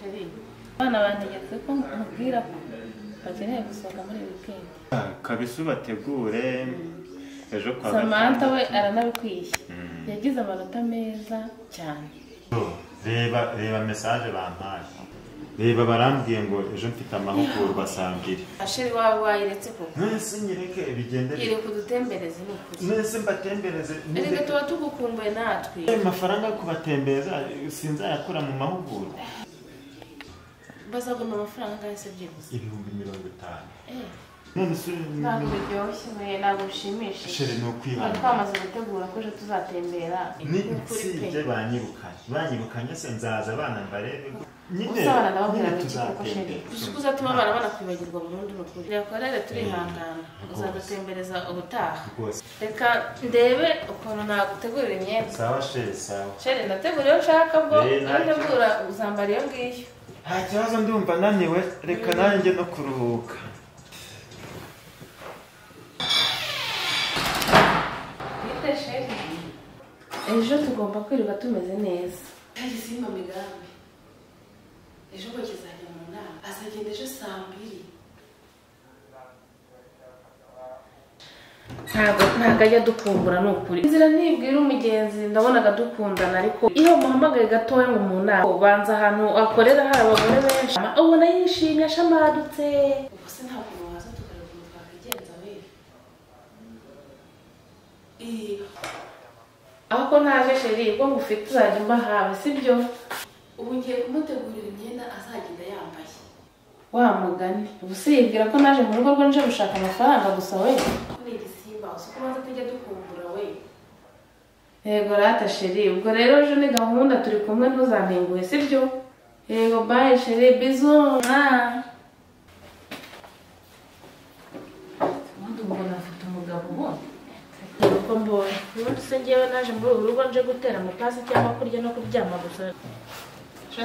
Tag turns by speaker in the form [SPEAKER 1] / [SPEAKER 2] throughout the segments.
[SPEAKER 1] Chéri, abana bantegetse ko nkubwira ko bakeneye gusohoka muri weekend.
[SPEAKER 2] Kabisa ubategure ejo kwa
[SPEAKER 1] Samantha we aranabikwiye. Yagize amanota meza cyane.
[SPEAKER 2] Reba reba message bampaye. Reba barambwiye ngo ejo mfite amahugurwa saa mbiri.
[SPEAKER 1] Asheri wawe wayiretse koko.
[SPEAKER 2] Mwese nyereke bigende.
[SPEAKER 1] Iri kudutembereze ni ukuri.
[SPEAKER 2] Mwese mbatembereze.
[SPEAKER 1] Erega tuba tugukumbuye natwe.
[SPEAKER 2] Ayo mafaranga yo kubatembereza sinzayakura mu mahugurwa.
[SPEAKER 1] Bazagomba amafaranga angahe se byibuze?
[SPEAKER 2] 50,000. None se
[SPEAKER 1] ntabwo biryoshye we, ntabwo bishimishije.
[SPEAKER 2] Chéri ni ukwihana.
[SPEAKER 1] Twamaze gutegura ko ejo tuzatembera.
[SPEAKER 2] Ni sibye banyirukanye. Banyirukanye se nzaza abana mbarebe.
[SPEAKER 1] Nyine ndababwira ngo chéri. Uzatuma abana banakwibagirwa burundu n'ukuri. Reka turihangana. Uzadutembereza ubutaha. Reka ndebe ukuntu nagutegurira imyenda.
[SPEAKER 2] Sawa chéri, sawa.
[SPEAKER 1] Chéri ndategura iyo nshaka bwo, ndategura uzambara iyo ngiyo.
[SPEAKER 2] Nta kibazo ndumva naniwe, reka nanjye no kuruhuka.
[SPEAKER 1] Ejo tugomba kwirirwa tumeze neza. Tagizima migambi. Ejo ngo kizajya mu nama. Azagenda ejo saa mbiri. Ntabwo ajya dukumbura ni ukuri. Inzira nibwira umugenzi ndabonaga dukundana ariko iyo muhamagaye gatoya ngo mu nama ubanza ahantu akorera hari abagore benshi ubona yishimye ashamadutse. Ubwo se nta kuntu waza tukareba ukuntu twakwigenza we. Aho ko ntaje chéri ubwo ngufite uzajya umba hawe sibyo? Ubu ngiye kumutegurira imyenda azagenda yambaye. Wa mugani ubu se yibwira ko naje mu rugo rwe nje gushaka amafaranga gusa we. Ni igisimba uzi ko ubanza tujya dukumbura we. Yego rata chéri ubwo rero ejo ni gahunda turi kumwe ntuzantenguhe sibyo? Yego bye chéri bisous. Ubundi ubona afite umugabo ubundi. Uko mbonye ubundi se ngewe naje muri uru rugo nje gutera amapasi cyangwa kurya no kuryama gusa.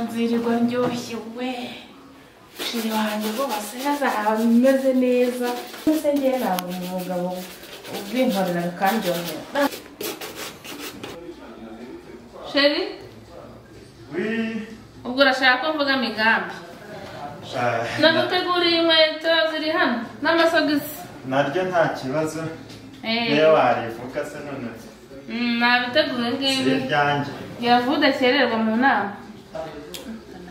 [SPEAKER 1] Nzirirwa ndyoshye we. Chéri wanjye rwose azaba ameze neza. Se ngewe ntabwo umugabo ubinkorera bikandyohera. Chéri?
[SPEAKER 2] Oui.
[SPEAKER 1] Ubwo urashaka ko mvuga migambi? Naguteguriye inkweto ziri hano n'amasogisi.
[SPEAKER 2] Naryo nta kibazo. Niyo warivuga se none.
[SPEAKER 1] Nabiteguye ngibi.
[SPEAKER 2] Si ibyanjye.
[SPEAKER 1] Gira vuba udakererwa mu nama.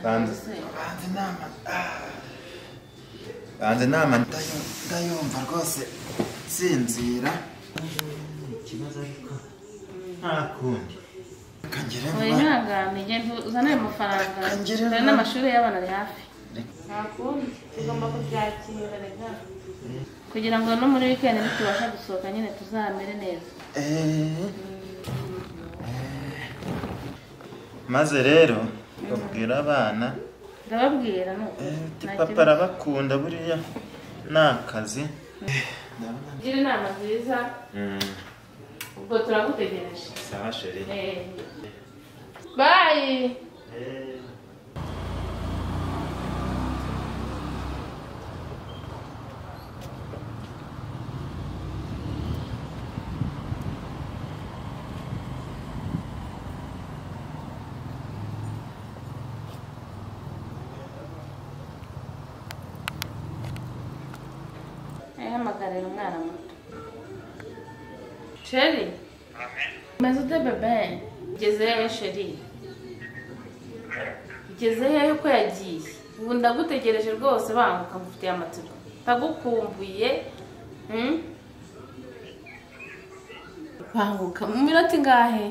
[SPEAKER 2] Banze inama. Banze inama ndayumva rwose sinzira. Ikibazo ariko nta kundi. Kangere vuba.
[SPEAKER 1] Wihangane genda uzane ayo mafaranga. Dore n'amashuri y'abana ari hafi. Nta kundi tugomba kubyakira reka. Kugira ngo no muri weekend nitubasha gusohoka nyine tuzamere neza.
[SPEAKER 2] Maze rero babwira abana.
[SPEAKER 1] Ndababwira no.
[SPEAKER 2] Papa arabakunda buriya nakazi.
[SPEAKER 1] Gira inama nziza. Ubwo turagutegereje.
[SPEAKER 2] Sawa chéri.
[SPEAKER 1] Bye. Ahamagarira umwana muto. Chéri? Umeze ute bebe? Ugeze hehe chéri? Ugeze hehe ko yagiye? Ubu ndagutegereje rwose banguka ngufitiye amatsiko. Ndagukumbuye. Banguka mu minota ingahe?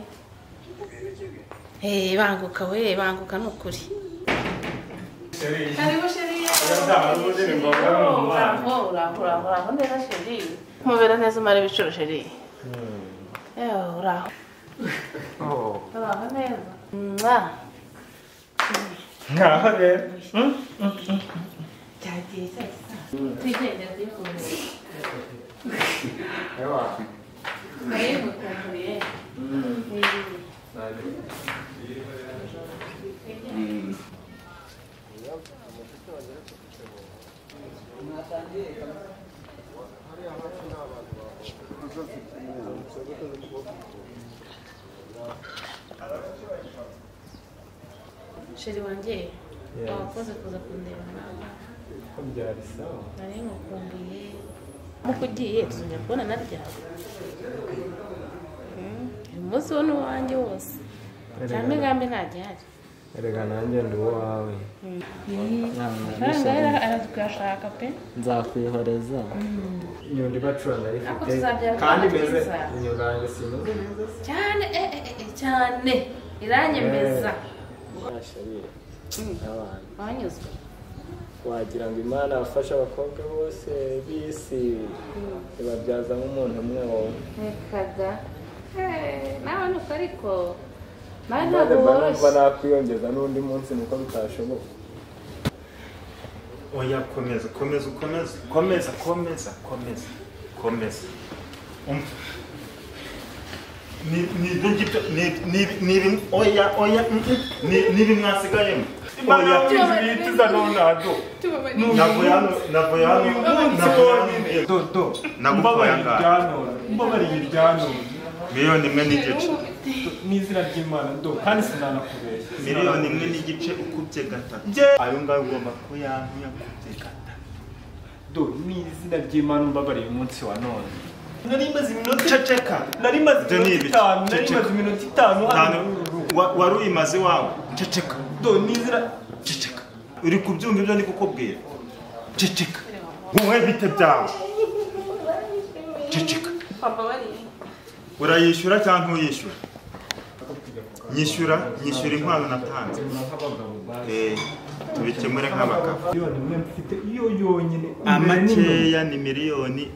[SPEAKER 1] Banguka we, banguka ni ukuri. Karibu chéri. Uraho neza chéri. Mubera neza umara ibicuro chéri. Uraho. Uraho neza.
[SPEAKER 2] Ngaho rero.
[SPEAKER 1] Cyagiye cyasa. Twigendera tuyikumbuye. Nari ngukumbuye. Chéri wanjye Wakoze kuza kundeba nawe.
[SPEAKER 3] Ko byari sawa.
[SPEAKER 1] Nari ngukumbuye. Muko ugiye tuzongera kubona na ryari. Uyu munsi wo ni uwanjye wose. Cyangwa ingambi ntagihari.
[SPEAKER 3] Erega nanjye ndi uwawe.
[SPEAKER 1] Amafaranga rero araza kuyashaka pe.
[SPEAKER 3] Nzakwihoreza. Inyundo ibacura ndayifite. Kandi meze inyundo yanjye simeze neza.
[SPEAKER 1] Cyane cyane iranyemeza. Wanyuzwe.
[SPEAKER 3] Wagira ngo Imana afashe abakobwa bose b'isi ibabyaza nk'umuntu umwe wowe.
[SPEAKER 1] Reka da. Nawe nuko ariko nawe ntabwo woroshye.
[SPEAKER 3] Nakwiyongeza n'undi munsi nuko bitashoboka.
[SPEAKER 2] Oya komeza komeza komeza komeza komeza komeza komeza. Ni oya oya ni mwasigayemo. Oya
[SPEAKER 3] tuza nonado.
[SPEAKER 2] Navuye hano
[SPEAKER 3] do
[SPEAKER 2] mbabariye iryano. 1.5 miliyoni.
[SPEAKER 3] N'izina ry'Imana do kandi sinanakubeshya.
[SPEAKER 2] 1.5 miliyoni ukubye gatatu. Ayo ngayo ugomba kuyampa ukubye gatatu.
[SPEAKER 3] Do n'izina ry'Imana mbabariye umunsi wa none.
[SPEAKER 2] Nari maze iminota ceceka.
[SPEAKER 3] Nari maze iminota 5 hano.
[SPEAKER 2] Wari uyimaze wawe. Ceceka.
[SPEAKER 3] Do n'izina
[SPEAKER 2] ceceka. Uri kubyumva ibyo ndi kukubwira. Ceceka. Wowe bite byawe. Ceceka. Urayishyura cyangwa ntuyishyura? Nyishyura inkwano natanze. Tubikemure nk'abagabo. Amakeya ni 3 miliyoni.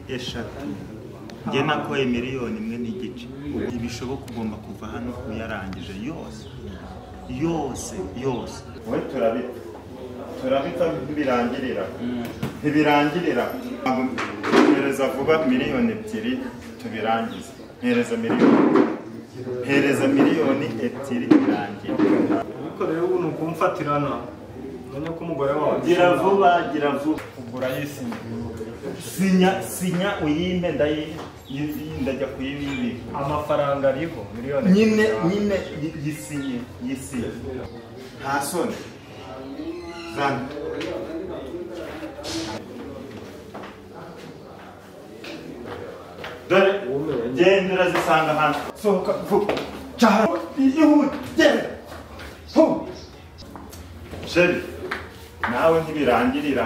[SPEAKER 2] Njye nakoye 1.5 miliyoni. Ibishoboka ugomba kuva hano uyarangije yose. Yose yose. Wowe turabita ntibirangirira. Ntibirangirira. Mpereza vuba 2 miliyoni tubirangize. Mpereza miliyoni. Mpereza 2 miliyoni birangira.
[SPEAKER 3] Ariko rero ubu nukumfatirana. None ko umugore wawe
[SPEAKER 2] gira vuba gira vuba.
[SPEAKER 3] Ugura yisinye.
[SPEAKER 2] Sinya uyimpe ndajya kuyibika.
[SPEAKER 3] Amafaranga ariho miliyoni.
[SPEAKER 2] Nyine yisinye. Nta soni. Zana. Dore genda urazisanga hanze. Sohoka vuba. Cyane. Ihute. Genda. Sheri. Nawe ntibirangirira.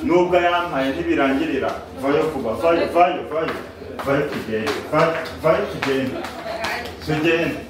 [SPEAKER 2] Nubwo yampaye ntibirangirira. Vayo vuba. Vayo. Vayo tugende. Vayo tugende. Tugende.